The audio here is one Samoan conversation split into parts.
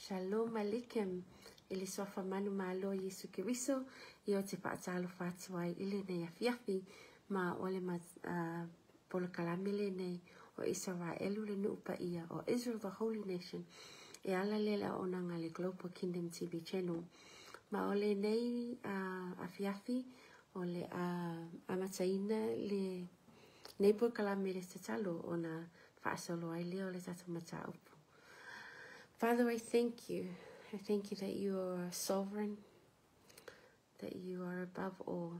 Shalom Aleichem i le Suafa manumalo o Iesu Keriso ia ou te faatalofa atu ai i lenei afiafi ma o le uh, polokalame lenei o Isaraelu le nuu paia o Israel the Holy Nation e ala lea le auaunaga a le Global Kingdom TV Channel. Ma o lenei uh, afiafi o le uh, amataina le nei polokalame i le tatalo ona faasolo ai lea o le tatou mataupu. Father, I thank you. I thank you that you are sovereign, that you are above all,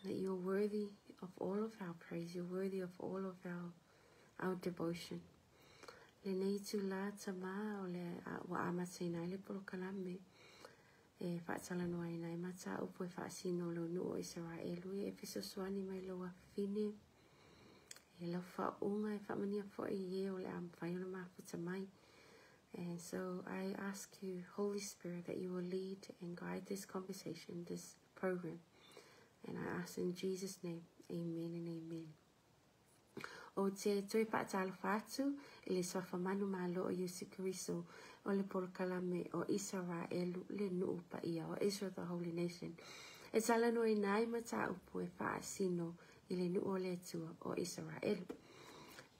that you are worthy of all of our praise, you're worthy of all of our, our devotion. Lenei itulā Tamā o le ua amataina ai le polokalame e faatalanoaina ai mataupu e faasino lou nuu o Isaraelu e fesoasoani mai lou afafine e lau faauuga e faamanuia foi i e o le a mafai ona mafuta mai. And so I ask you, Holy Spirit, that you will lead and guide this conversation, this program. And I ask in Jesus' name, amen and amen. Ou te toe faatalofa atu i le Suafa manumalo o Iesu Keriso o le polokalame o Isaraelu le nuu paia o Israel the Holy Nation e talanoaina ai mataupu e faasino i le nuu o le Atua o Isaraelu.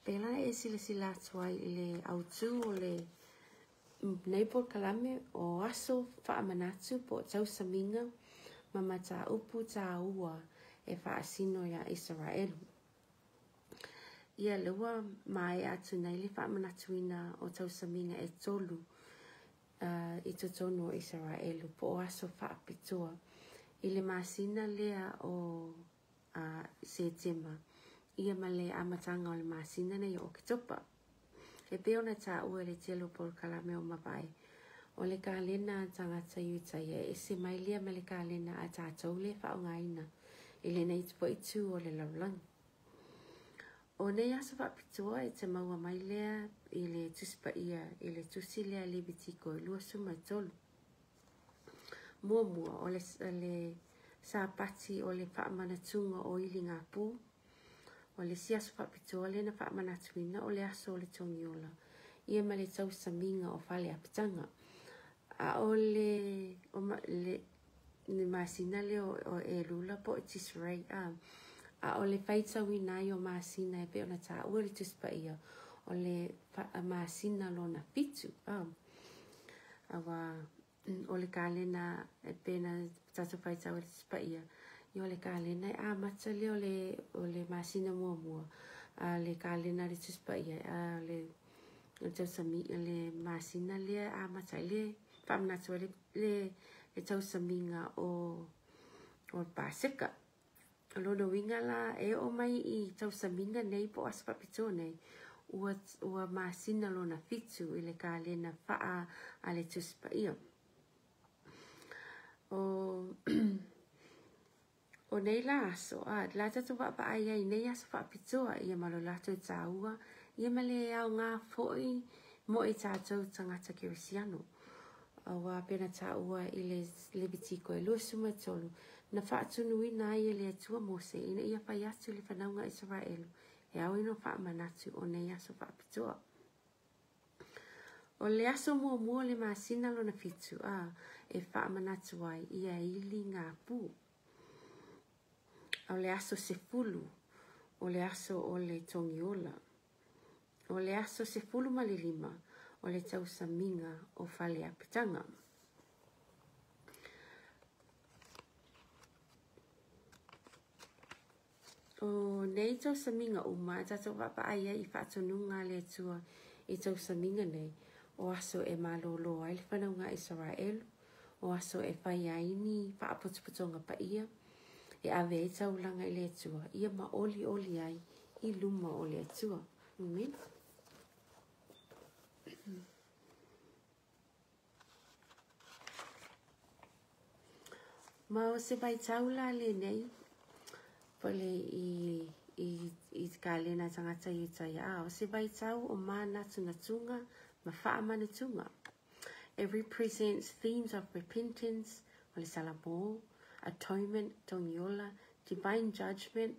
Pēlā e silasila atu ai i le autū o le nei polokalame o aso faamanatu po o tausamiga ma mataupu tāua e faasino iā Isaraelu. Ia, lea ua maea atu nei le faamanatuina o tausamiga e tolu uh, i totonu o Isaraelu po o aso faapitoa i le masina lea o uh, Setema ia ma le amataga o le masina nei o Oketopa. E pei ona taua e le tele o polokalame o mavae, o le kalena a tagata Iutaia e ese mai lea ma le kalena a tatou lea e faaaogaina i lenei itu o le lalolagi. O nei aso faapitoa e te maua mai lea i le Tusi Paia i le tusi lea Levitiko e 23. Muamua, o le, le Sapati o le faamanatuga o iligapū. O le isi aso faapitoa lea na faamanatuina o le aso o le togiola ia ma le tausamiga o faleapitaga. A o le, o le, le masina lea o Elula po o Tisrei, a, a o le faitauina ai o masina e pei ona taua i le Tusi Paia, o le masina lona fitu, a, aua o le kalena e pei ona tatou faitau i le Tusi Paia, ia o le kalena e amata lea o le, o le masina muamua, a le kalena a le Tusi Paia, a le, o le tausami, le masina lea e amata ai le faamanatu ai le, le, le tausamiga o, o le Paseka. O lona uiga la, e oo mai i tausamiga nei po o aso faapitoa nei, ua, ua masina lona fitu i le kalena faa a le Tusi Paia. O, o nei la aso, a, la tatou vaavaai ai i nei aso faapitoa ia ma lo latou tāua, ia ma le aoga foi mo i tātou tagata kerisiano. Aua pei ona taua i le Levitiko e 23, na faatunuina ai e le Atua Mose ina ia fai atu i le fanauga a Isaraelu e ao ina faamanatu o nei aso faapitoa. O le aso muamua o le masina lona fitu, a, e faamanatu ai ia ili ngā pū. O le aso sefulu, o le aso o le togiola. O le aso 15 o le tausamiga o Faleapitaga. O nei tausamiga uma a tatou vaavaai ai i faatonuga a le Atua i tausamiga nei, o aso e malōlō ai le fanauga a Isaraelu, o aso e fai ai ni faapotopotoga paia, e ave ai taulaga i le Atua, ia ma olioli ai i luma o le Atua. Amen. Ma o se vaitau la lenei, po le i, i, i kalena tagata i utai, a o se vaitau o mānatunatuga ma faamanatuga. It represents themes of repentance, o le salamo, atonement, togiola, divine judgment,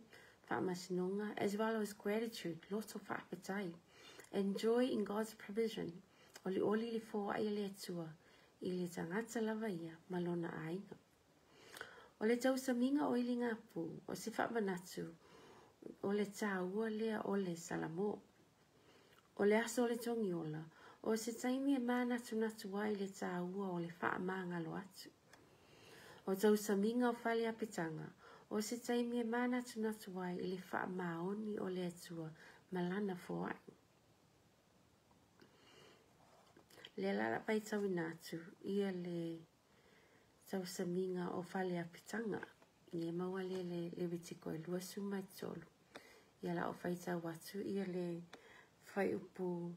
faamasinoga, as well as gratitude, loto faafetai, and joy in God's provision, Olioli le foai a le Atua i le tagata lava ia ma lona aiga. O le tausamiga o iligapu, o se faamanatu, o le tāua lea o le Salamo. O le aso o le togiola, o se taimi e mānatunatu ai le tāua o le faamagalo atu. O tausamiga o fale apitaga, o se taimi e mānatunatu ai i le faamaoni o le Atua ma lana foai. Lea la la faitauina atu ia le tausamiga o fale apitaga. Ia maua le le Levitiko e 23. Ia la o faitau atu ia le fuaiupu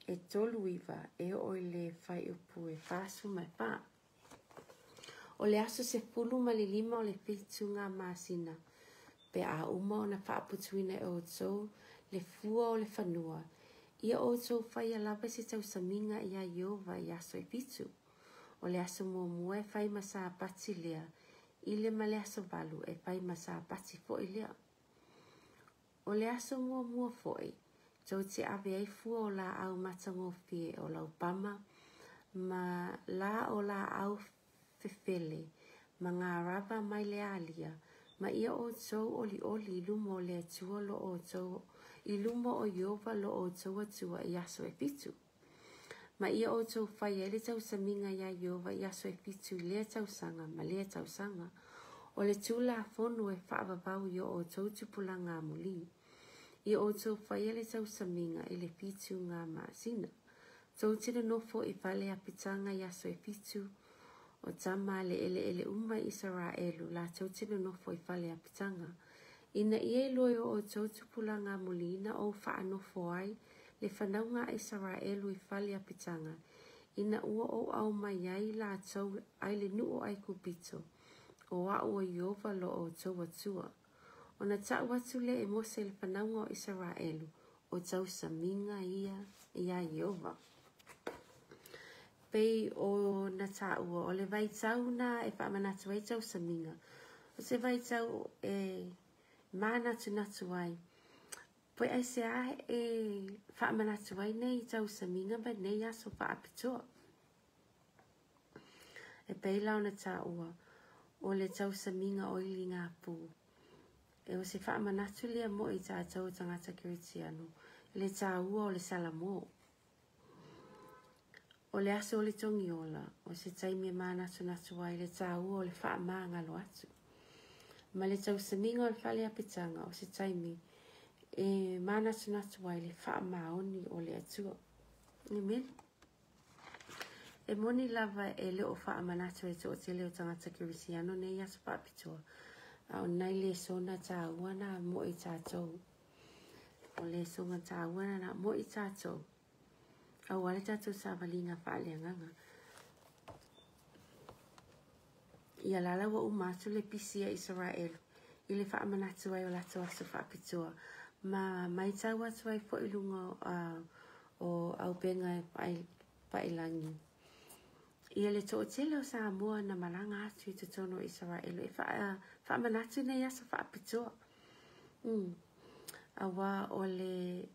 e 39 e oo i le fuaiupu e 44. O le aso 15 o le 7 masina, pe a uma ona faaputuina e outou le fua o le fanua, ia outou faia lava se tausamiga iā Ieova i aso e 7. O le aso muamua e fai ma Sapati lea, i le ma le aso 8 e fai ma Sapati foi lea. O le aso muamua foi, tou te ave ai fua o laau matagofie o laupama ma la o laau fefele ma garava mai le alia, ma ia outou olioli i luma o le Atua lo outou, i luma o Ieova lo outou Atua i aso e 7. Ma ia outou fai ai le tausamiga iā Ieova i aso e 7 i lea tausaga ma lea tausaga. O le Tulafono e faavavau i o outou tupulaga amuli. Ia outou faia le tausamiga i le 7 ngā masina. Tou te nonofo i fale apitaga i aso e 7, o tama a le eleele uma i Isaraelu latou te nonofo i fale apitaga. Ina ia iloa e o outou tupulaga amuli na ou faanofo ai le fanauga a Isaraelu i fale apitaga, ina ua ou aumai ai latou ai le nuu o Aikupito, o au o Ieova lo outou Atua. Ona tau atu lea e Mose i le fanauga o Isaraelu, o tausamiga ia iā Ieova. Pei o na tāua, o le vaitau na e faamanatu ai tausamiga, o se vaitau e mānatunatu ai, pe aisea e faamanatu ai nei tausamiga ma nei aso faapitoa. E pei la ona tāua, o le tausamiga o iligapu, e o se faamanatu lea mo i tātou tagata kerisiano, i le tāua o le Salamo. O le aso o le togiola, o se taimi e mānatunatu ai le tāua o le faamagalo atu. Ma le tausamiga o le fale apitaga, o se taimi e mānatunatu ai le faamaoni o le Atua. Amen. E moni lava e le o faamanatu e toatele o tagata kerisiano nei aso faapitoa, a o nai lesona tāua na mo i tātou. O lesona tāua na mo i tātou. Aua le tātou savaliga faaleagaga. Ia lala ua uma atu le pisi a Isaraelu i le faamanatu ai o latou aso faapitoa. Ma maitau atu ai foi i luga o auupega pailagi. Ia le toatele o Samoa na malaga atu i totonu o Isaraelu e faamanatu nei aso faapitoa. Aua o le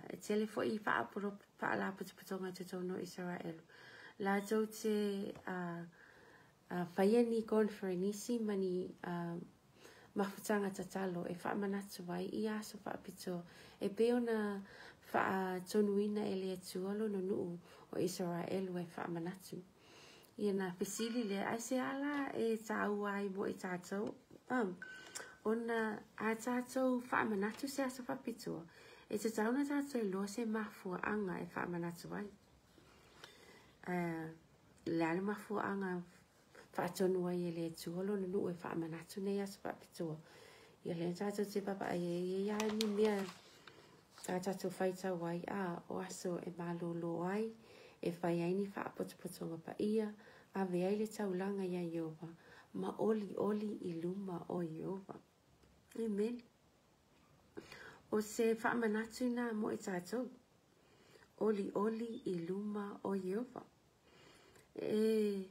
e tele foi faalapotopotoga i totonu o Isaraelu. Latou te faia ni conferenisi ma ni mafutaga tatalo e faamanatu ai i aso faapitoa e pei ona faatonuina e le Atua lona nuu o Isaraelu e faamanatu. Ia na fesili lea, aisea la e tāua ai mo i tātou? Ona a tātou faamanatu se aso faapitoa, e tatau ona tātou iloa se mafuaaga e faamanatu ai. Le a le mafuaaga faatonu ai e le Atua lona nuu e faamanatu nei aso faapitoa. Ia lea tātou te vaavaai ai e ia ni mea a tātou faitau ai, a o aso e malōlō ai, e fai ai ni faapotopotoga paia, ave ai le taulaga iā Ieova, ma olioli i luma o Ieova. Amen. O se faamanatu na mo i tātou. Olioli i luma o Ieova. E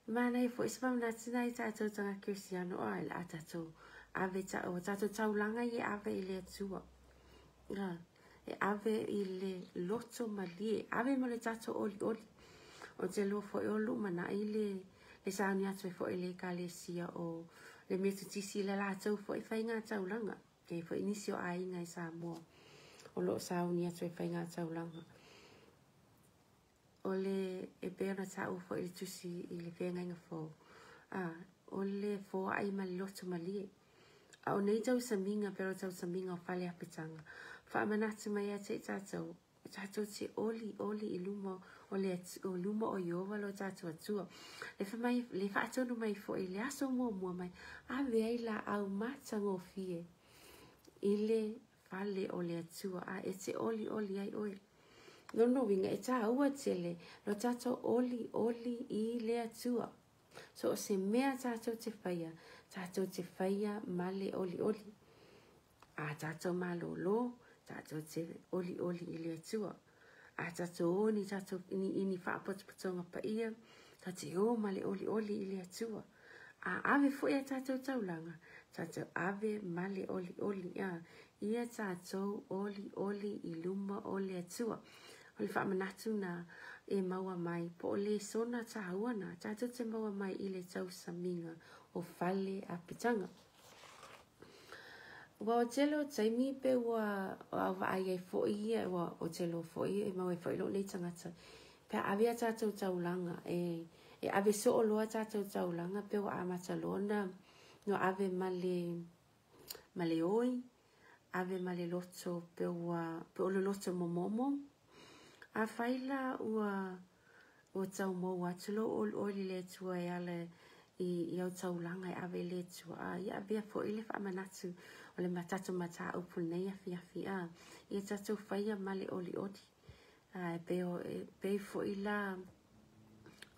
manaia foi se faamanatu na i tātou tagata kerisiano, a le a tātou ave o tātou taulaga i ave i le Atua. E ave i le loto malie, ave ma le tatou olioli. O te lua foi o lumanai le le sauni atu ai foi le ekalesia o le Metotisi i le latou foi faiga taulaga. E i ai foi nisi o aiga i Samoa o lo o sauni atu ai faiga taulaga. O le e pei ona taua foi i le tusi i le feagaiga fou, a o le foai ma le loto malie. A o nei tausamiga pei o le tausamiga o fale apitaga, faamanatu mai ia te i tatou, tatou te olioli i luma o le o luma o Ieova lo tatou Atua. Le fai mai, le faatonu mai foi i le aso muamua mai, ave ai laau matagofie i le fale o le Atua, a e te olioli ai oe. Lona uiga e taua tele lo tatou olioli i le Atua. So o se mea tatou te faia, tatou te faia ma le olioli. A tatou malolo, tatou te olioli i le Atua. A tatou o ni tatou ni, i ni faapotopotoga paia, tatou te o ma le olioli i le Atua. A ave foi a tatou taulaga, tatou ave ma le olioli. A ia tatou olioli i luma o le Atua. O le faamanatu na e maua mai po o lesona taua na tatou te maua mai i le tausamiga o fale apitaga. Ua o tele o taimi pe ua vaai ai foi ia, ua o tele foi e maua ai foi lou nei tagata. Pe a ave a tatou taulaga, e ave soo loa tatou taulaga pe ua amata loa na ave ma le oi, ave ma le loto pe ua pe o le loto momomo. Afai la ua tau maua atu lou olioli i le Atua e ala i au taulaga e ave i le Atua. A ia avea foi le faamanatu o le tatou mataupu lenei afiafi a ia tatou faia ma le olioli. A e pei foi la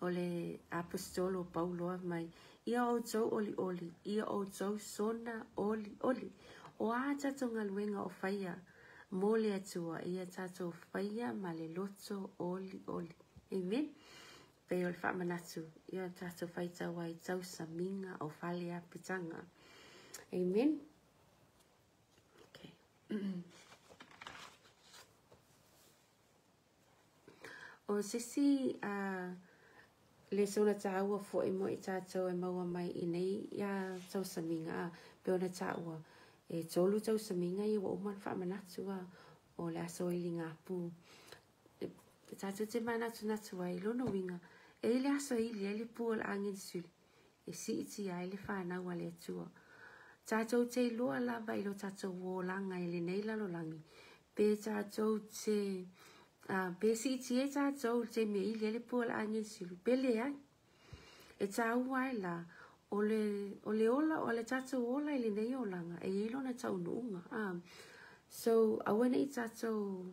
o le apostolo o Paulo mai, ia outou olioli, ia outou sona olioli. O a tatou galuega o faia mo le Atua, ia tatou faia ma le loto olioli. Amen. Pei o le faamanatu, ia tatou faitau ai tausamiga o fale apitaga. Amen. Okay. O se isi lesona taua foi mo i tatou e maua mai i nei ia tausamiga, pei ona taua, e 3 tausamiga ia ua uma ona faamanatu o le aso iligapu. E tatou te manatunatu ai, lona uiga, e i le aso ili ai le pua o le agilisuli, e siitia ai le fanau a le Atua. Tatou te iloa lava i lo tatou olaga i lenei lalolagi, pe tatou te pe siitia ai tatou i le taimi e ili ai le pua o le agilisuli, pe leai. E taua ai la, o le ola, o le tatou ola i lenei olaga, e i ai lona taunuuga. So, aua nei tatou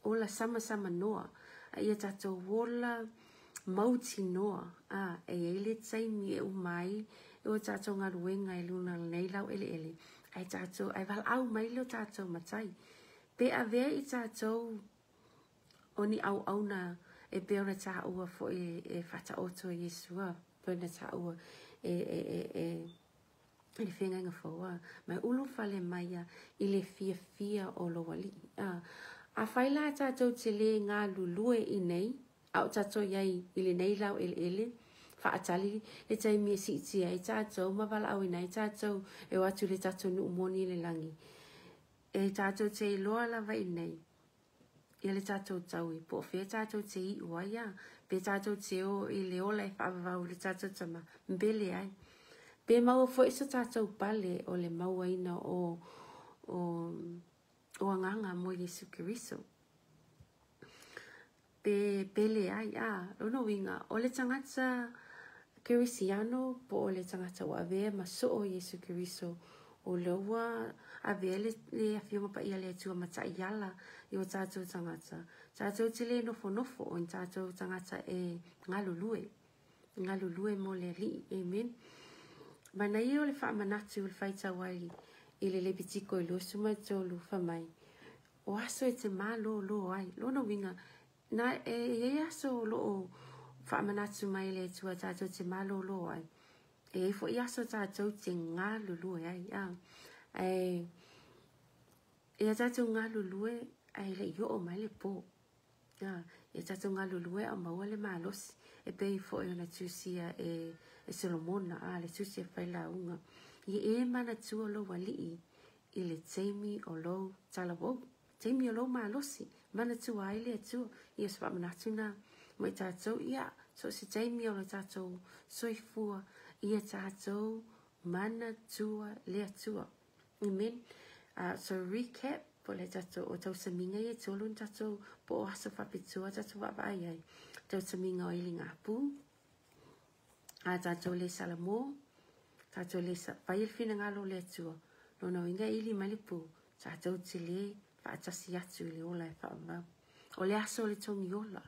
ola sama sama noa, a ia tatou ola mautinoa. E i ai le taimi e uma ai e o tatou galuega i luna o lenei lau eleele, ai tatou ai valaau mai le o tatou matai. Pe avea i tatou o ni auauna e pei ona taua foi e faataoto e Iesu, pei ona taua e le feagaiga fou, mai ulufale mai i le fiafia o lou alii. Afai la tatou te le galulue i nei, a o tatou iai i lenei lau eleele, faatali le taimi e siitia ai tatou ma valaauina ai tatou e o atu i le tatou nuu moni i le lagi. E tatou te iloa lava i nei, ia le tatou taui, po o fea tatou te iu ai, pe tatou te o i le ola e faavavau i le tatou tama, pe leai. Pe maua foi so tatou pale o le mauaina o agaga mo Iesu Keriso. Pe leai, lona uiga, o le tagata Kerisiano po o le tagata ua avea ma soo Iesu Keriso, o le ua avea le afioga paia le Atua ma taiala i o tatou tagata. Tatou te le nofonofo o ni tatou tagata e galulue, galulue mo le alii. Amen. Manaia o le faamanatu o le faitau ai i le Levitiko i 23 fai mai, o aso e te malōlō ai. Lona uiga, na e i ai aso o loo faamanatu mai le Atua tatou te malōlō ai. E i ai foi aso tatou te galulue ai. E ia tatou galulue, Ae le i oo mai le po. Ia tatou galulue a o maua le malosi, e pei foi ona tusia e Solomona, le tusi a Failauga. Ia e manatua lou Alii i le taimi o lou talavou, taimi o lou malosi, manatua ai le Atua. Ia o se faamanatu lena mo i tatou, ia, so o se taimi o le tatou soifua, ia tatou manatua le Atua. Amen. So recap, po le tatou o tausamiga ia e tolu na tatou po o aso faapitoa tatou vaavaai ai. Tausamiga o Iligapu, a tatou le salamo, tatou le fai le finagalo o le Atua. Lona uiga e ili mai le pu, tatou te le faatasi atu i le ola e faavavau. O le aso o le togiola,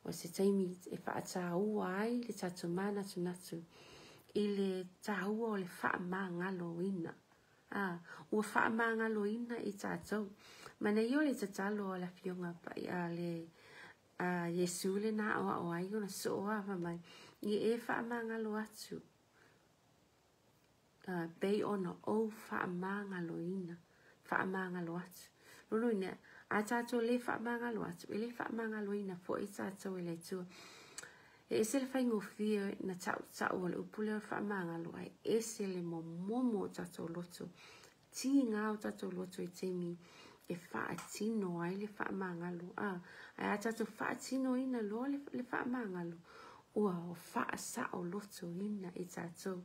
o se taimi e faataua ai le tatou manatunatu i le taua o le faamagaloina. Ua faamagaloina i tatou. Manaia o le tatalo a le Afioga a le Iesu le na aoao ai ona soo a mai. Ia e faamagalo atu. Pei ona ou faamagaloina. Faamagalo atu. Lona uiga, a tatou le faamagalo atu, e le faamagaloina foi tatou e le Atua. E ese le faigofie na ta'uta'u o le upu lea o le faamagalo, ae ese le momomo o tatou loto. Tiga o tatou loto i taimi e faatino ai le faamagalo. Ae a tatou faatinoina loa le faamagalo, ua faasaolotoina i tatou.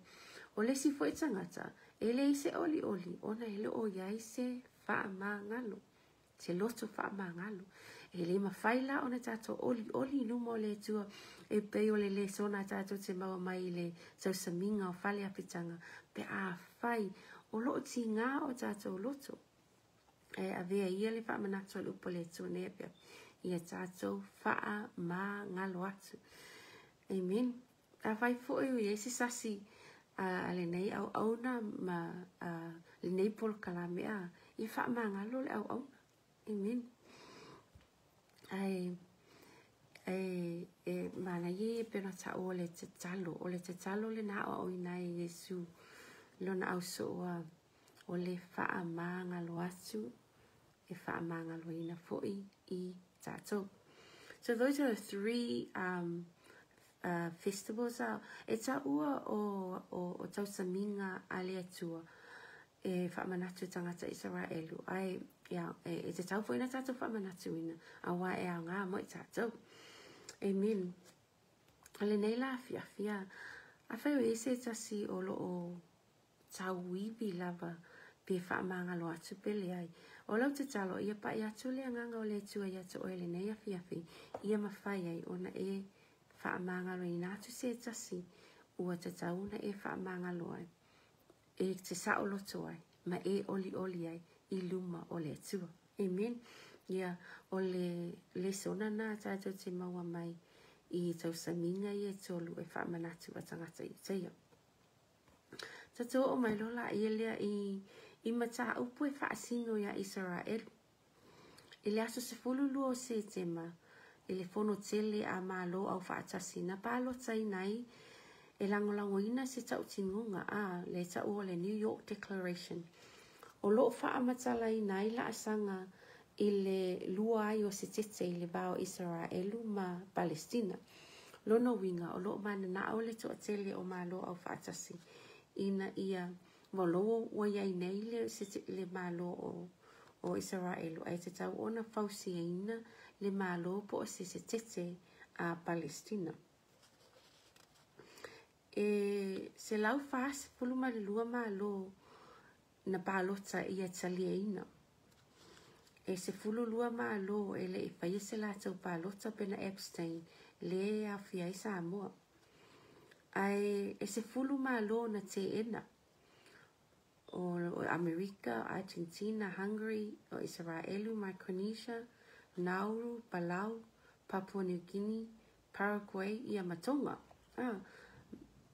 O le isi foi tagata, e leai se olioli ona e le o i ai se faamagalo, se loto faamagalo. E le mafai la ona tatou olioli i luma o le Atua e pei o le lesona tatou te maua mai i le tausamiga o fale apitaga pe afai o loo tiga o tatou loto. E avea ia le faamanatu a le upu a le Atua nei pea ia tatou faamagalo atu. Amen. Afai foi o i ai se sasi a lenei auauna ma lenei polokalame, ia faamagalo le auauna. Amen. Ae e manaia ia pei ona taua le tatalo. O le tatalo lena aoaoina ai e Iesu lona ausoo o le faamagalo atu e faamagaloina foi i tatou. So those are the three festivals. E taua o tausamiga a le Atua e faamanatu tagata Isaraelu. Ae ia, e tatau foi na tatou faamanatuina, auā e aoga mo i tatou. Amen. O lenei la afiafi, afai o i ai se tasi o loo tauivi lava pe faamagalo atu pe leai, o lau tatalo ia pai atu le agaga o le Atua ia te oe lenei afiafi, ia mafai ai ona e faamagaloina atu se tasi ua tatau ona e faamagalo ai, e te saoloto ai ma e olioli ai i luma o le Atua. Amen. Ia, o le lesona na tatou te maua mai i tausamiga ia e tolu e faamanatu a tagata Iutaia. Tatou oo mai loa laia lea i mataupu e faasino iā Isaraelu. I le aso 12 o Setema, i le fono tele a Malo Aufaatasi na palotaina ai e lagolagoina se tautinoga a le taua o le New York Declaration, o loo faamatalaina ai laasaga i le lua ai o se tete i le va o Isaraelu ma Palestina. Lona uiga o loo mananao le toatele o Malo Aufaatasi ina ia ua ua iai nei le Malo o Isaraelu, ae tatau ona fausiaina le Malo po o se setete a Palestina. E 142 Malo na palota ia taliaina. E 12 Malo e le i faia se latou palota pe na abstain le aofia ai Samoa. Ae e 10 Malo na teena o Amerika, Argentina, Hungary, o Isaraelu, Micronesia, Nauru, Palau, Papua New Guinea, Paraguay, ia ma Tonga.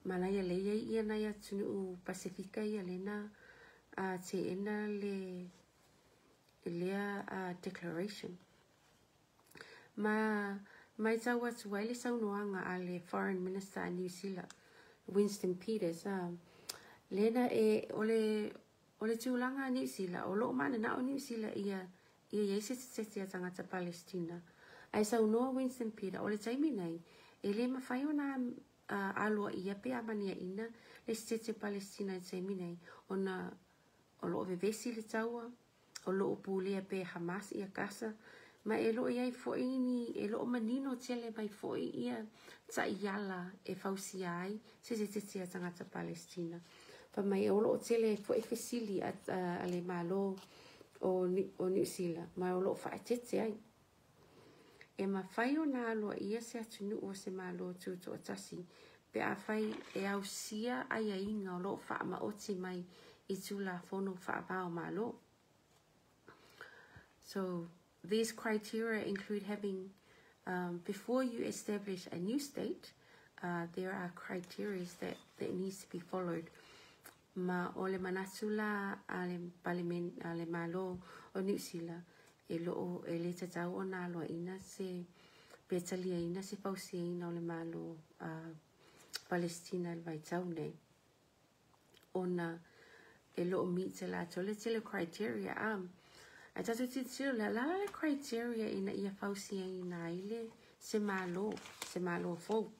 Manaia lea ia nai atunuu Pasifika ia lena teena le lea declaration. Ma matau atu ai le saunoaga a le Foreign Minister a New Zealand, Winston Peters, lena e o le tulaga a New Zealand, o loo mananao New Zealand ia Ia i ai se sete a tagata Palestina. Ae saunoa Winston Peter, o le taimi nei, e le mafai ona aloaia pe amanaia le sete o Palestina i le taimi nei, ona o lo o vevesi le taua, o lo o pulea pea e Hamas ia Kasa, ma e le o i ai foi ni, e le o manino tele mai foi ia taiala e fausia ai se sete a tagata Palestina. Fai mai o lo o tele ai foi fesili a le Malo o Niu Sila, ma o lo o faaeteete ai. E mafai ona aloaia se atunuu o se Malo tutoatasi pe afai e ausia aiaiga o lo o faamaoti mai i Tulafono faava o Malo. So these criteria include having, before you establish a new state, there are criteria that needs to be followed. Ma o le manatu la a le, a le Malo o Niu Sila, e lo o e le tatau ona aloaina se pe taliaina se fausiaina o le Malo Palestina i le vaitau nei. Ona e lo o meet e latou le tele criteria a. Ae tatou tilotilo lea, la le criteria ina ia fausiaina ai le se malo fou.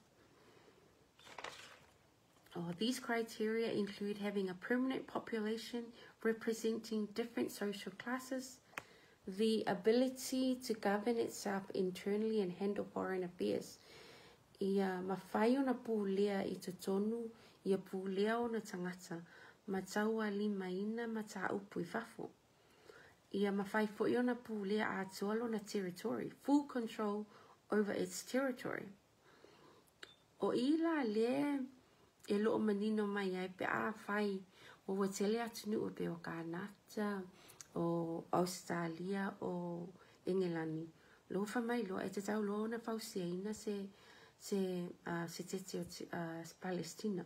Oh, these criteria include having a permanent population representing different social classes, the ability to govern itself internally and handle foreign affairs. Ia mafai ona pulea i totonu, ia pulea ona tagata, ma taualimaina mataupu i fafo. Ia mafai foi ona pulea atoa lona territory, full control over its territory. O i la le e lo o manino mai ai pe afai o ua tele atunuu e pei o Kanata, o Australia, o Engelani. Lo fa mai loa e tatau loa ona fausiaina se tete o Palestina.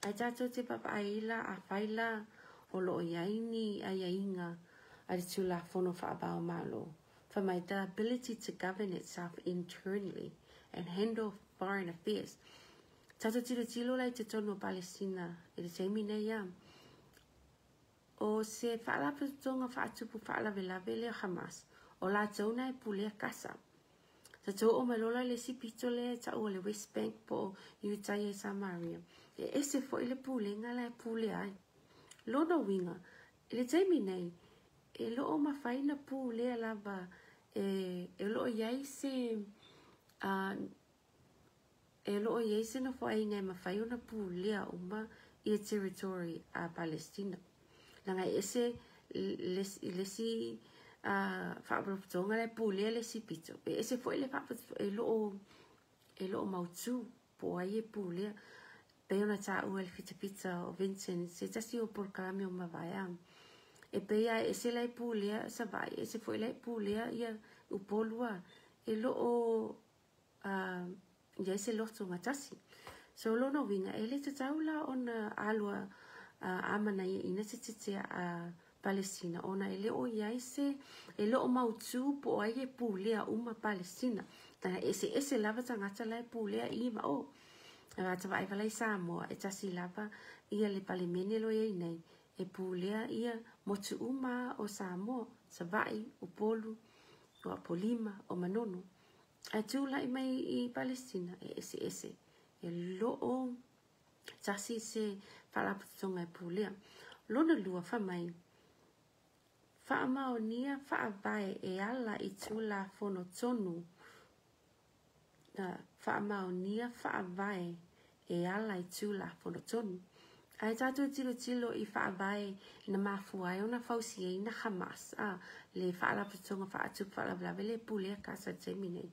Ae tatou te vaavaai la afai la o lo o i ai ni aiaiga a le Tulafono faava o Malo. Fai mai the ability to govern itself internally and handle foreign affairs. Tatou tilotilo la i totonu o Palestina i le taimi nei a. O se faalapotopotoga faatupu faalavelave lea Hamas, o latou na e pulea Kasa. Tatou oo mai loa la i le isi pito lea e taua o le West Bank po o Iutaia i Samaria. E ese foi le pulega la e pulea ai. Lona uiga, i le taimi nei, e lo o mafai ona pulea lava e lo o i ai se e lo o i ai se nofoaiga e mafai ona pulea uma ia territory a Palestina. Leaga e ese le isi faalapotopotoga la e pulea le isi pito. E ese foi le e lo o mautu po o ai e pulea. Pei ona taua e le fitafita o Vincent se tasi o polokalame o mavae. E pei a e ese la e pulea Savaii, e ese foi la e pulea ia Upolu a. E lo o i ai se loto gatasi. So lona uiga, e le tatau la ona aloa amanaiaina se tete a Palestina ona e le o i ai se e le o mautu po o ai e pulea uma Palestina. Leaga e eseese lava tagata la e pulea i ma o. Ata vaai vala i Samoa, e tasi lava ia le Palemene lo i ai nei, e pulea ia motu uma o Samoa, Savaii, Upolu, o Apolima, o Manono. Ae tulai mai i Palestina, e eseese. E lo o tasi se faalapotopotoga e pulea. Lona lua, fai mai, faamaonia faavae e ala i Tulafono tonu. Faamaonia faavae e ala i Tulafono tonu. Ae tatou tilotilo i faavae na mafua ai ona fausiaina Hamas, a le faalapotopotoga faatupu faalavelave le pulea Kasa i le taimi nei.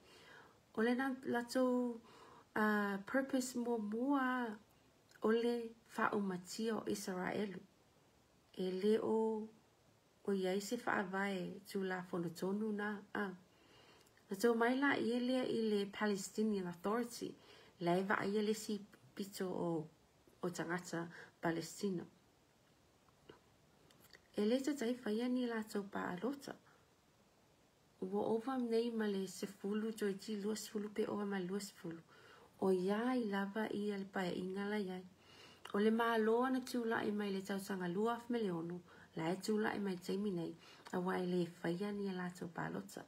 O le latou purpose muamua o le faaumatia o Isaraelu. E le o i ai se faavae Tulafono tonu na. A. Na tou mai laia lea i le Palestinian Authority, la e vaaia le isi pito o tagata Palestina. E le tatai faia ni latou palota. Ua ova nei ma le 10 toeitiiti 20 pe ova ma le 20. O iai lava ia le paeaiga la i ai. O le Malo na tulai mai i le tausaga 2006, la e tulai mai i le taimi nei, Aua e le faia ni a latou palota.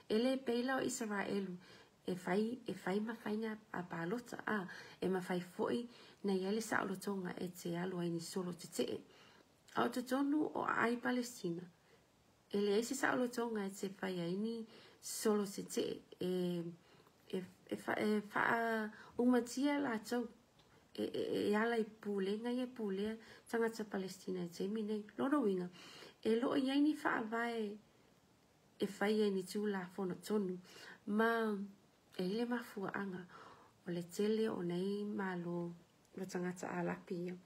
E le pei la o Isaraelu e fai, e fai ma faiga a palota, a, e mafai foi na i ai le saolotoga e te alu ai ni solo tetee. A o totonu o aai Palestina, e leai se saolotoga e te fai ai ni solo tetee, e, e, e, fa, e faaumatia latou e, e, e ala i pulega ia e pulea tagata Palestina i taimi nei. Lona uiga, e le o i ai ni faavae e fai ai ni tulafono tonu, ma e i ai le mafuaaga o le tele o nei malo o tagata Alapi ia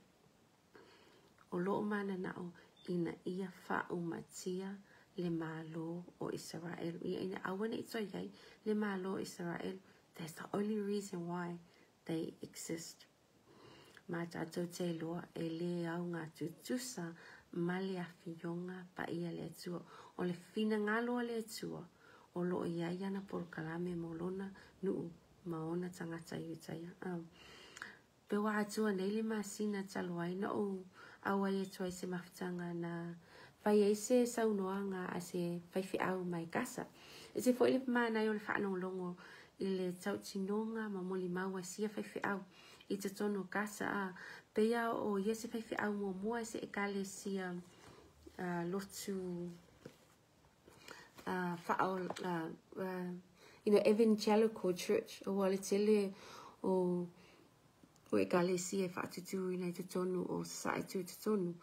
o lo o mananao ina ia faaumatia le Malo o Isaraelu, ia ina aua ne i toe i ai le Malo o Isaraelu. That's the only reason why they exist. Ma tatou te iloa e le auga tutusa ma le Afioga Paia a le Atua. O le finagalo a le Atua o lo o i ai ana polokalame mo lona nuu ma ona tagata Iutaia. Pe ua atoa nei le masina talu ai na ou auai atu ai se mafutaga na fai ai se saunoaga a se faifeau mai Gasa. E se foi le manaia o le faalogologo i le tautinoga ma molimau a sia faifeau i totonu o Gasa a pei lava o ia se faifeau muamua i se ekalesia lotu faa you know, evangelical church aua le tele o o ekalesia e faatutuina i totonu o Sasae tu totonu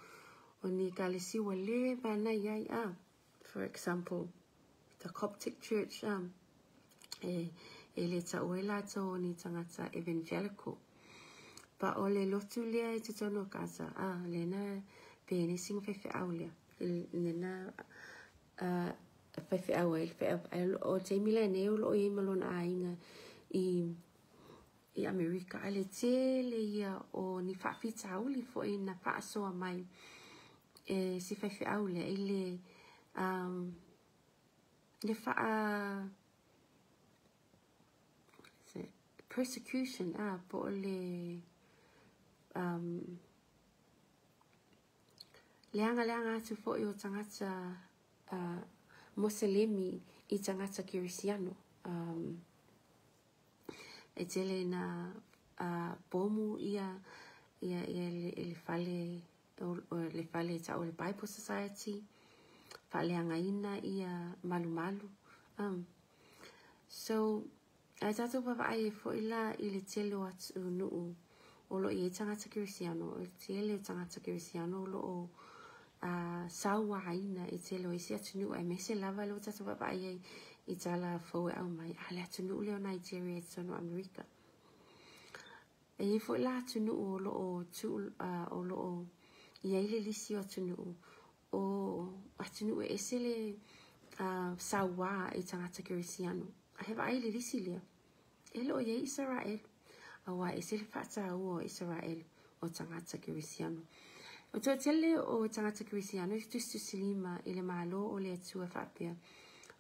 o ni ekalesia ua leva na i ai a for example the Coptic Church e, e le tau ai latou o ni tagata evangelical. Pa o le lotu lea i totonu o Gaza, a, lena pe nei singa faifeau lea, lena faifeau ai, o taimi lenei o lo o i ai ma lona aiga i i Amerika. A le tele ia o ni faafitauli foi na faasoa mai e si faifeau lea i le le faa persecution a po o le leagaleaga atu foi o tagata Moselemi i tagata Kerisiano. E tele na pomu ia ia ia le, le fale o, le fale tau o le Bible Society, faaleagaina ia malumalu. So, ae tatou vaavaai ai foi la i le tele o atunuu o lo o i ai tagata Kerisiano, o le tele o tagata Kerisiano o lo o sauaina i tele o isi atunuu, aemaise lava lea ua tatou vaavaai ai i tala fou e aumai a le atunuu lea o Nigeria i totonu o Amerika. E i ai foi la atunuu o lo o tuu, o lo o i ai le lisi o atunuu, o atunuu e ese le sauā i tagata Kerisiano. A he vaai i le lisi lea, e le o i ai Isaraelu, aua e ese le faataua o Isaraelu o tagata Kerisiano. O toatele o tagata Kerisiano e tusitusilima i le Malo o le Atua faapea,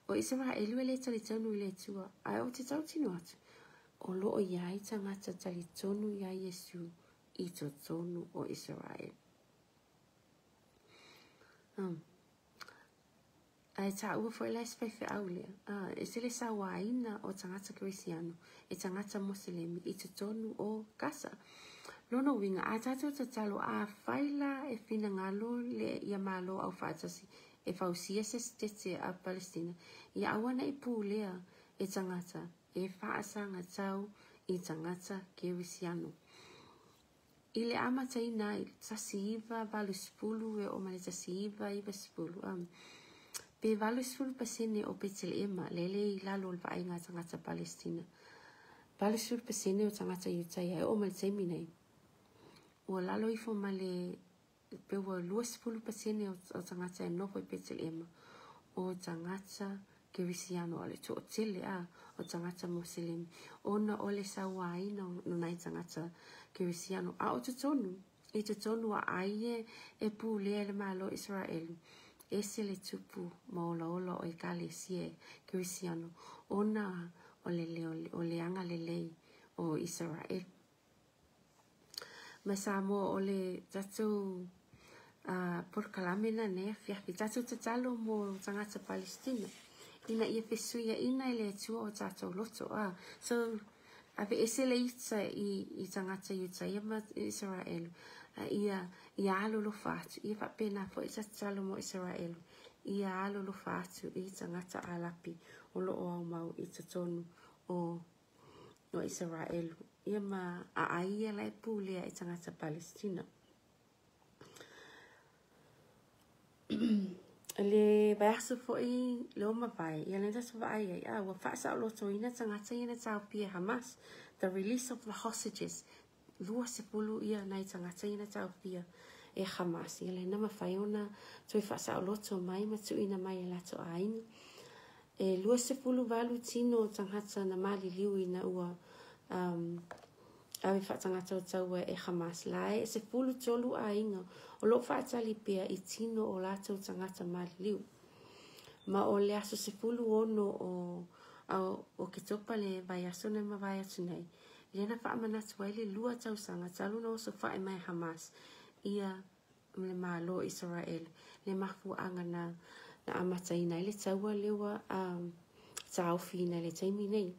o Isaraelu e le talitonu i le Atua, ae ou te tautino atu, o lo o i ai tagata talitonu iā Iesu i totonu o Isaraelu. Ae taua foi la e se faifeau lea, a, e ese le sauaina o tagata Kerisiano e tagata Moselemi i totonu o Gasa. Lona uiga, a tatou tatalo, afai la e finagalo le ia Malo Aufaatasi e fausia se setete a Palestina, ia aua ne i pulea e tagata e faasagatau i tagata Kerisiano. I le amataina ai, 1980 e oo mai le 1990, pe 80% o Peteleema lele i lalo o le vaaiga a tagata Palestina, 80% o tagata Iutaia e oo mai le taimi nei, ua lalo ifo ma le pe ua 20% o tagata e nofo i Peteleema o tagata Kerisiano, a o le toatele a o tagata Moselemi, ona o le sauaina o nai tagata Kerisiano. A o totonu, i totonu a ai e pulea e le Malo o Isaraelu, ese le tupu ma olaola o ekalesia Kerisiano, ona o le, o le agalelei o Isaraelu. Ma Samoa o le tatou Polokalame na nei afiafi. Tatou tatalo mo tagata Palestina ina ia fesuiaina e le Atua o tatou loto. So, aveese le ita i tagata Iutaia ma Isaraelu, a ia alolofa atu. Ia faapena foi sa tatalo mo Isaraelu, ia alolofa atu i tagata Alapi o lo o aumau i totonu o Isaraelu. Ia ma aai ia la e pulea i tagata Palestina. Le vaiaso foi le ua mavae, ia lea na tatou vaai ai, ua faasaolotoina tagata ia na taofia e Hamas, the release of the hostages, 20 ia nai tagata ia na taofia e Hamas, ia lea na mafai ona toe faasaoloto mai ma tuuina mai e latou aiga. E 28 tino o tagata na maliliu ina ua ave faatagata o taua e Hamas la e 13 aiga o loo faatali pea i tino o latou tagata maliliu. Ma o le aso 16 o Oketopa le vaiaso na mavae atu nei, lea na faamanatu ai le 2 tausaga talu na osofae mai Hamas ia le Malo Israel, le mafuaaga na amataina ai le taua lea ua taofiina i le taimi nei.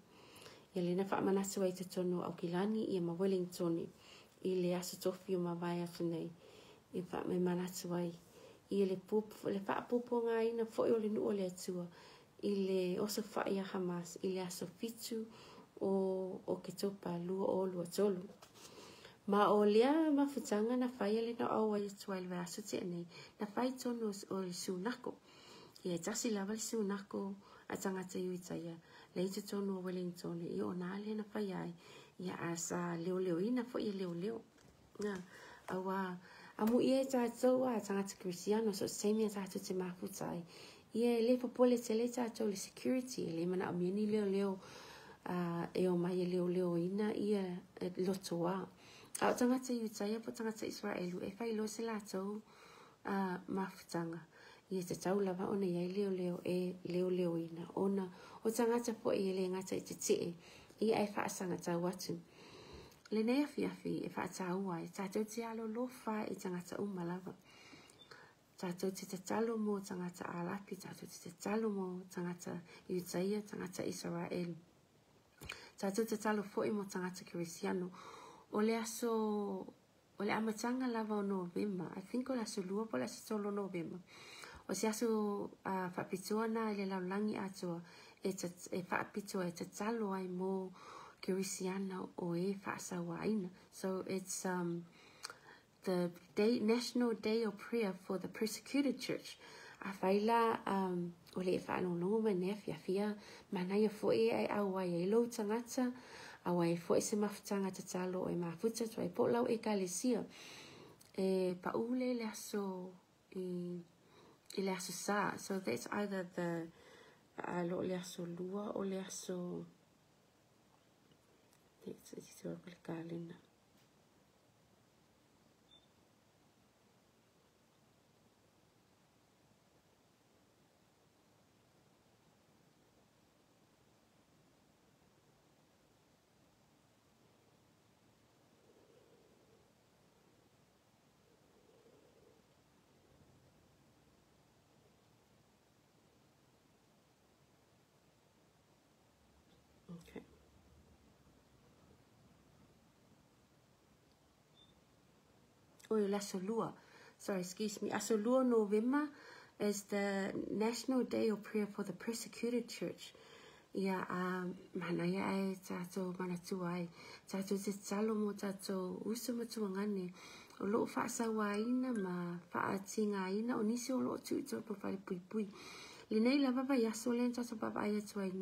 Ia lea na faamanatu ai totonu o Aukilani ia ma Wellington i le aso tofi o mavae atu nei, e faamanatu ai ia le faapupugaina foi o le nuu o le Atua i le osofa'i a Hamas i le aso 7 o Oketopa 2023. Ma o lea mafutaga na fai le na au ai atu ai le vaiaso tea nei, na fai tonu o le sunako. Ia e tasi lava le sunako a tagata Iutaia le i totonu o Wellington, ia o nā lea na fai ai, ia a sa leoleoina foi e leoleo. Aua amu ia e tātou a tagata Kristiano, so se taimi a tātou te mafuta ai. Ia e le popole tele tātou le security, e le manaomia ni leoleo e o mai e leoleoina ia lotoa. A o tagata Iutaia po tagata Israelu e fai loa se latou mafutaga. Ia tatau lava ona iai leoleo e leoleoina. Ona o tagata foi e le gata i te tee, ia e faasagatau atu. Lenei afiafi e faataua ai, tātou te alolofa i tagata uma lava. Tātou te tatalo mo tagata Arapi, tātou te tatalo mo tagata Iutaia, tagata Israel. Tātou te tatalo foi mo tagata Kristiano. O le aso, o le amataga lava o Novema, I think o le aso 2 po o le aso 3 o Novema. O se aso faapitoa na i le lalolagi atoa e faapitoa e tatalo ai mo Kristiano o e faasauaina. So it's the day, National Day of Prayer for the Persecuted Church. A whaila o le whaalongongo mai nei afiafia, manaia foi e au ai e lou tagata, au ai foi se mafutaga tatalo o e mafuta atu ai po o lau ekalesia. E paule le aso i le aso sa. So that's either the lo le aso 2 o le aso le kalena. Okay. Oh, le aso 2. Sorry, excuse me. Aso 2 November is the National Day of Prayer for the Persecuted Church. Ia manaia ai tātou manatua ai. Tātou te tatalo mo tātou uso matuagane. O loo faasauaina ma faatingaina o nisi o loo tuutou po fale puipui. Lenei lava vaiaso lea na tātou vaavaai atu ai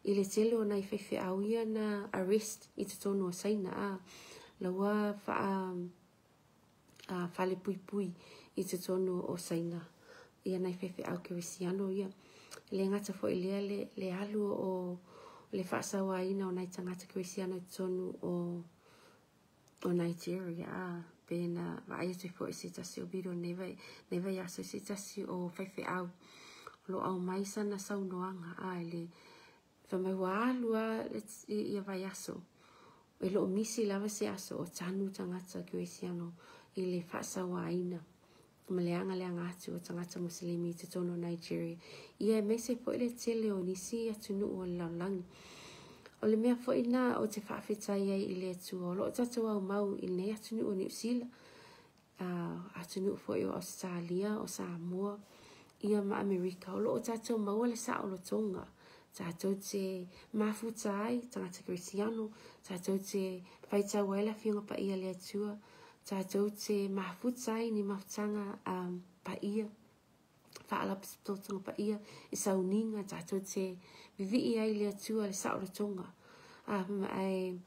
i le tele o nai faifeau ia na arrest i totonu o Saina. Laua fale puipui i totonu o Saina. Ia nai faifeau Kristiano ia. Le gata foi lea le alu o le faasauaina o nai tagata Kristiano i totonu o Nigeria. Pe na vaai atu foi se tasi o video nei vaiaso se tasi o faifeau. O lo au mai sana saunoaga le whamai ua alu a ia vaiaso. E loo misi lava se aso o tanu tagata Kristiano i le faasauaina. Ma le agaleaga atu o tagata Muselemi i totonu o Nigeria, ia aemaise foi le tele o nisi atunuu o le lalolagi. O le mea foi lena ou te faafetai ai i le Atua o lo o tatou aumau i lenei atunuu o Niu Sila, atunuu foi o Ausetalia, o Samoa, ia ma Amerika, o lo o tatou maua le saolotoga tatou te mafuta ai tagata kerisiano, tatou te faitau ai le Afioga Paia a le Atua, tatou te mafuta ai ni mafutaga paia, faalapotopotoga paia i sauniga, tatou te vivii ai le Atua le saolotoga. Ae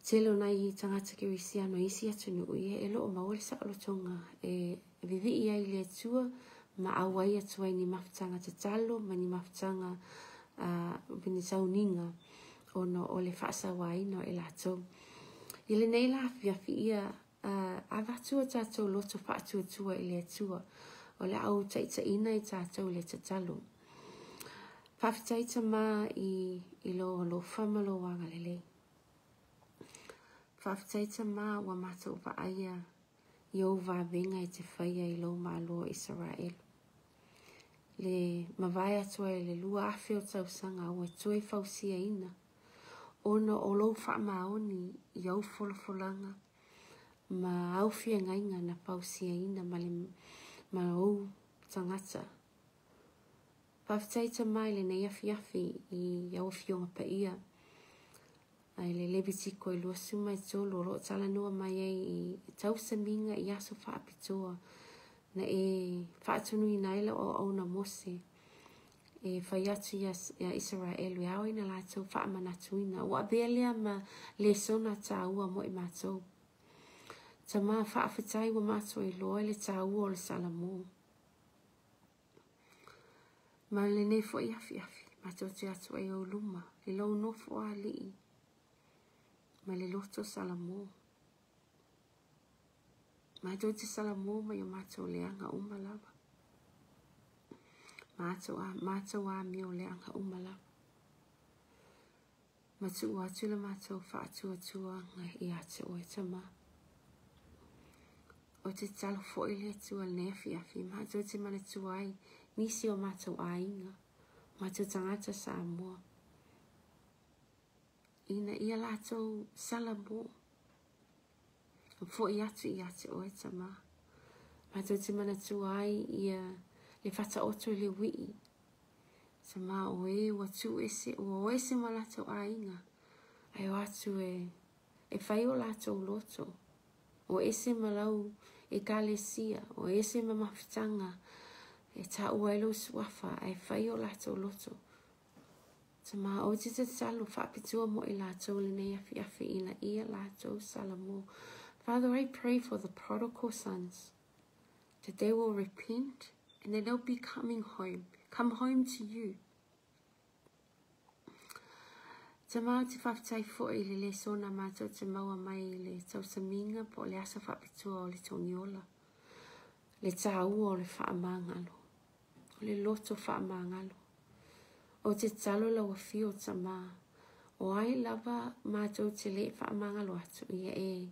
tele o nai tagata kerisiano i isi atunuu ia e le o maua le saolotoga e vivii ai le Atua ma auai atu ai ni mafutaga tatalo ma ni mafutaga ni sauniga ona o le faasauaina o i latou. I lenei la afiafi ia avatu o tatou loto faatuatua i le Atua o le a ou taitaiina i tatou i le tatalo. Faafetai Tama i lou alofa ma lou agalelei. Faafetai Tama ua matou vaaia i ou vavega e te faia i lou Malo o Isaraelu. Le mavae atu ai le 2000 o tausaga ua toe fausiaina ona o lou faamaoni i au folafolaga ma au feagaiga na fausiaina ma, le, ma ou tagata. Faafetai Tama i lenei afiafi i au afioga paia ai le Levitiko e 23 o lo o talanoa mai ai i tausamiga i aso faapitoa na e faatonuina ai lau auauna Mose e fai atu ia Isaraelu e ao ina latou faamanatuina. Ua avea lea ma lesona taua mo i matou. Tama faafetai ua matou iloa le taua o le Salamo. Ma lenei foi afiafi, matou te atu ai ou luma, i lou nofo alii, ma le loto Salamo. Matou te Salamo mai o matou leaga uma lava. Matou amio leaga uma lava. Ma tuu atu le matou faatuatuaga ia te oe Tama. O te tatalo foi le Atua lenei afiafi, matou te manatua ai nisi o matou aiga, matou tagata Samoa, ina ia latou Salamo, foi atu ia te oe Tama. Matou te manatua ai ia le fataoto i le uii, Tama o e ua tuu ese, ua o ese ma latou aiga, ae o atu e fai o latou loto, o ese ma lau ekalesia, o ese ma mafutaga, e taua ai lou suafa, ae fai o latou loto. Tama o te tatalo faapitoa mo i latou lenei afiafi ina ia latou Salamo. Father, I pray for the prodigal sons, that they will repent and that they'll be coming home, come home to you. Tama o te faafetai foi i le lesona matou te maua mai i le tausamiga po o le aso faapitoa o le togiola. Le taua o le faamagalo, o le loto faamagalo. O te tatalo lau afio Tama, o ai lava matou te le faamagalo atu ia e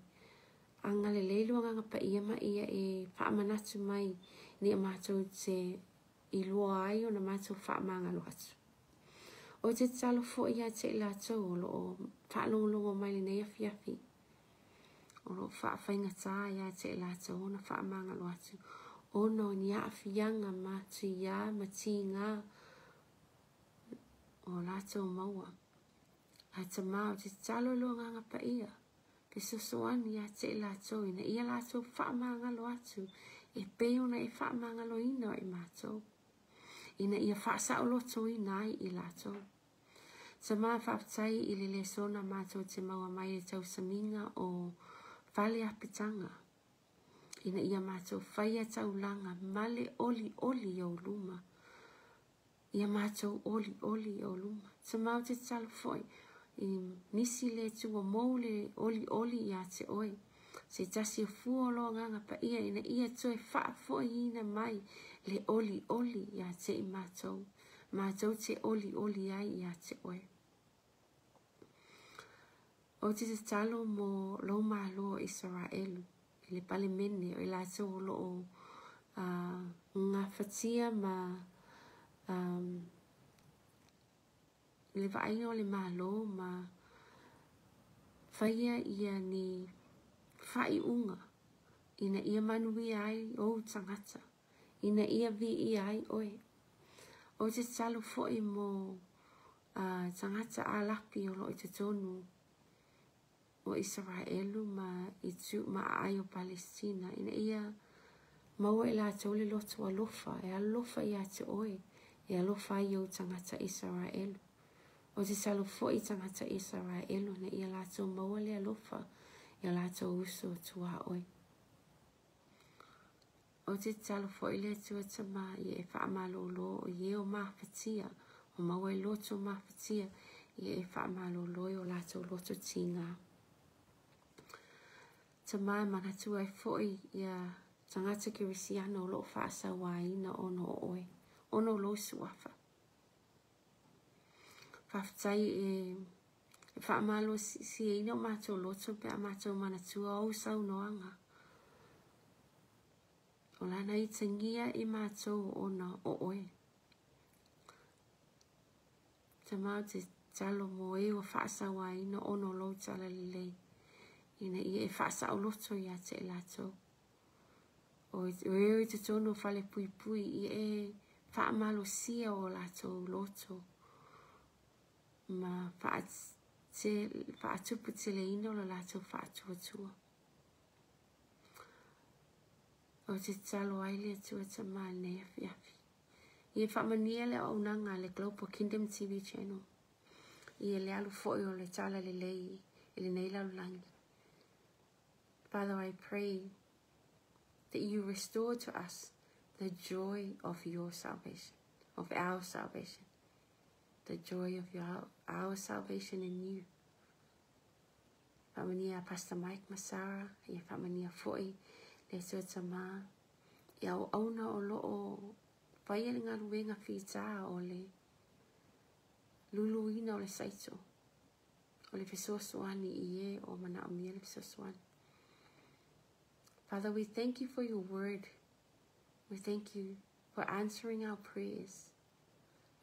agalelei le Agaga Paia ma ia e faamanatu mai ni a matou te iloa ai ona matou faamagalo atu. O te tatalo foi ia te i latou o lo o faalogologo mai lenei afiafi, o lo o faafaigata ia te i latou ona faamagalo atu, ona o ni aafiaga matuia ma tiga o latou maua. Ae Tama o te tatalo i lou Agaga Paia, fesoasoani ia te i latou ina ia latou faamagalo atu e pei ona e faamagaloina o i matou, ina ia faasaolotoina ai i latou. Tama faafetai i le lesona matou te maua mai le tausamiga o fale apitaga, ina ia matou faia taulaga ma le olioli i ou luma, ia matou olioli i ou luma. Tama o te tatalo foi i nisi le Atua mou le olioli ia te oe, se tasi o fua o lou Agaga Paia ina ia toe faafoiina mai le olioli ia te i matou, matou te olioli ai ia te oe. O te tatalo mo lou Malo o Isaraelu, i le Palemene o i latou o lo o Gafatia ma le vaaiga o le Malo ma faia ia ni faaiuga ina ia manuia ai ou tagata, ina ia viia ai oe. Ou te tatalo foi mo tagata Alapi o lo o i totonu o Isaraelu ma i ma aai o Palesitina ina ia maua e latou le loto alofa e alofa ia te oe e alofa ai i ou tagata Isaraelu. Ou te tatalo foi i tagata Isaraelu ina ia latou maua le alofa i o latou uso tuaoi. Ou te tatalo foi le Atua Tama ia e faamalolo i e o mafatia, o maua e loto mafatia, ia e faamalolo i o latou loto tiga. Tama e manatu ai foi ia tagata kerisiano o loo faasauaina ona o oe, ona o lou suafa. Faafetai e faamalosiaina o matou loto pe a matou manatua ou saunoaga. O lana itagia i matou ona o oe. Tama ou te tatalo mo e ua faasauaina ona o lou talalelei ina ia e faasaoloto ia te i latou. O e i totonu o fale puipui ia e faamalosia o latou loto ma faatuputeleina o le latou faatuatua. Ou te tatalo ai le Atua Tama i lenei afiafi. Ia faamanuia le auaunaga a le Global Kingdom TV Channel. Ia le alu foi o le talalelei i lenei lalolagi. Father, I pray that you restore to us the joy of your salvation, of our salvation, the joy of our salvation in you. Faamanuia Pastor Mike ma Sarah, ia faamanuia foi le Atua Tama, i auauna o loo faia le galuega fitā o le luluina o le saito, o le fesoasoani i e o manaomia le fesoasoani. Father, we thank you for your word. We thank you for answering our prayers.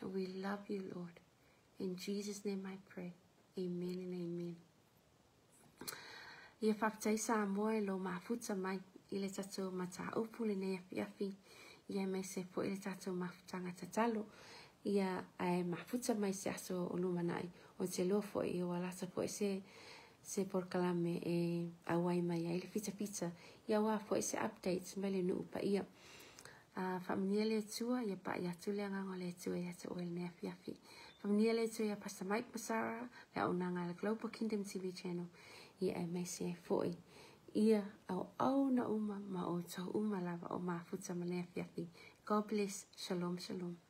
And we love you, Lord. In Jesus' name I pray. Amen and amen. Ia faafetai Samoa i lou mafuta mai i le tatou mataupu lenei afiafi ia aemaise foi le tatou mafutaga tatalo ia ae mafuta mai se aso o lumanai ou te iloa foi ua lata foi se se polokalame e auai mai ai le fitafita ia aua foi se updates mai le nuu paia. Faamanuia le Atua ia pai atu le agaga o le Atua ia te oe lenei afiafi. Faamanuia le Atua ia Pastor Mike ma Sarah, le auaunaga a le Global Kingdom TV Channel, ia aemaise ai foi ia auauna uma ma outou uma lava o mafuta ma lenei afiafi. God bless. Shalom, shalom.